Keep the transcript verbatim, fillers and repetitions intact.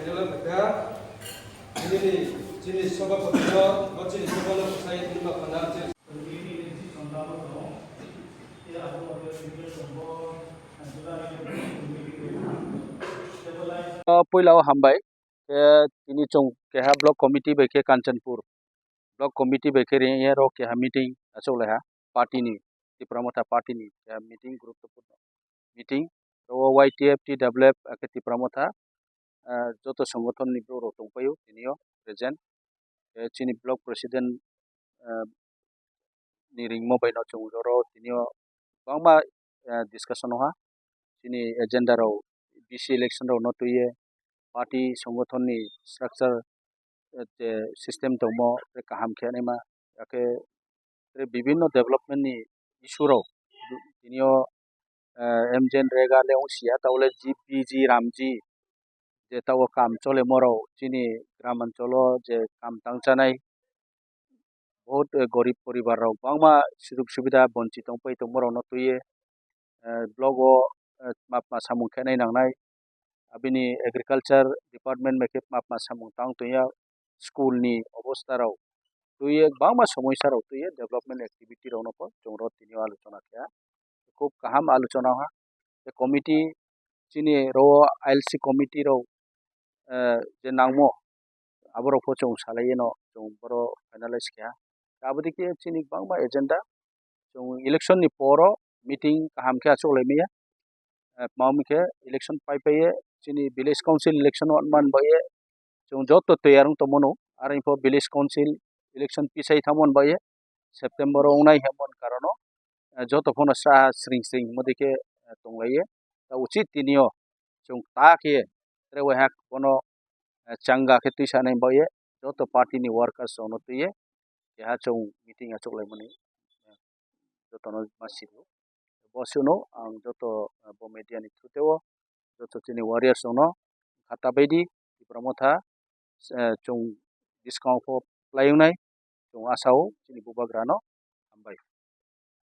Chini, chini sabhapati no, bo chini sabha no bwsai tini ma phana, chini O puila o hambai. Khe tini chwng keha block committee bai khe Kanchanpur block committee bai khe ring ya ro keha meeting achuk lai ha party ni, Tipra Motha party ni keha meeting, guruttopurno meeting. Ro Y T F, T W F, akhe Tipra Motha, ah, joto songothon ni borok rok tongpai o tini o present. Khe chini block president, ah, ni ringmo bai no chwng oro tini o kwbangma, ah, discussion o ha chini agenda rok, B C election rok no twi ye party songothon ni structure, eh, je system tongmo tei kaham khe naima, akhe tei bibinno development ni issue rok tini o, eh, M J N Rega le wng sia, tabole G P G Ramji je tabok kam chole morok chini gram ancholo je kam tang chanai, bahut, eh, gorib poribar rok bangma sujug subida bonchi tongpai tongmo rok no twi ye, eh, block o, eh, mapma samung khe nai nangnai. Abini agriculture department bai khe mapma samung tang tong ya, school ni obostha rok twi ye bangma somosya rok twi ye development activity rok no bo chwng ro tini o alochona khe ha. Khub kaham alochona ha. Tei committee chini ro I L C committee rok, eh, je nangmo aborok pho chwng salai yeno chwng boro finalize khe ha. Aboni khe chini bangma agenda chwng election ni poro meeting kaham khe achuk lai maya. Eh, tma hwn khe election pai pai ye chini village council election o man bai ye chwng joto toyar wng tongmano, aro pho village council election pisai thangmani bai ye September o wngnai hwnmani karon o, eh, joto phano sa sring sring hwnmadi khe, eh, tong lai ye. Ta uchit tini o chwng ta khe ye tre wai hak bono, eh, changa khe twi sanai bai ye joto party ni workers rok no twi ye keha chwng meeting achuk lai mani, eh, joto no ma sio. Bo sino ang joto, eh, bo media ni through tei o joto chini warriors rok no kha ta bai di, Tipra Motha, eh, chwng bwskango pho plai wngnai, chwng asa o chini bubagra no